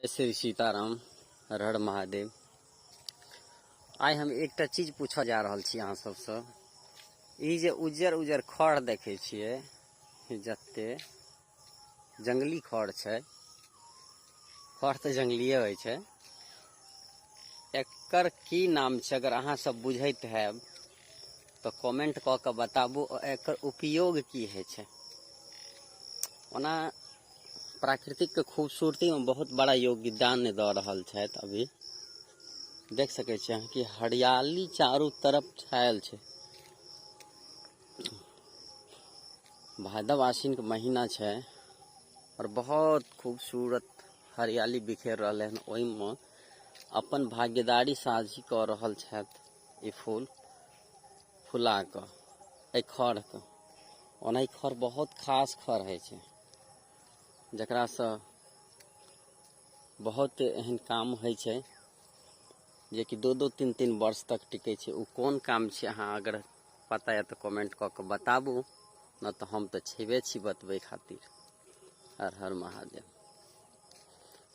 जय श्री सीताराम, हर हर महादेव। आइ हम एकटा चीज पूछऽ जा रहल छी अहाँ सबसँ। ई जे उज्जर उज्जर खढ़ देखै छियै, जते जंगली खढ़ छै, खढ़ तऽ जंगलिए होइ छै, एकर की नाम छै? अगर अहाँ सब बुझैत हैब तऽ कमेंट कऽ कऽ बताबू, एकर उपयोग की होइ छै। ओना प्राकृतिक के खूबसूरती में बहुत बड़ा योगदान दऽ रहल छथि। अभी देख सकै छियै अहाँ कि हरियाली चारू तरफ छायल छै। भादव आश्विन के महीना छै और बहुत खूबसूरत हरियाली बिखेर रहलै हन। ओहिमे अपन भागीदारी साझी कऽ रहल छथि ई फूल फुला कऽ एहि खढ़के। ओना ई खढ़ बहुत खास खढ़ होइ छै, जकरासँ बहुत एहन काम होइ छै जेकि दू दू तीन तीन वर्ष तक टिकै छै। ओ कोन काम छै, अहाँ अगर पता यऽ तऽ कमेंट कऽ कऽ बताबू, नहि तऽ हम तऽ छेबे छी बतबै खातिर। हर हर महादेव।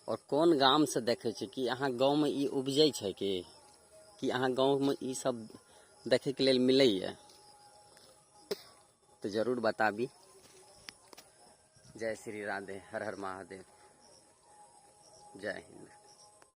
आओर कोन गामसँ देखै छी कि अहाँ गाँवमे ई उपजै छै कि कि अहाँ गाँवमे ई सब देखैके लेल मिलैए तऽ जरूर बताबी। जय श्री राधे, हर हर महादेव, जय हिंद।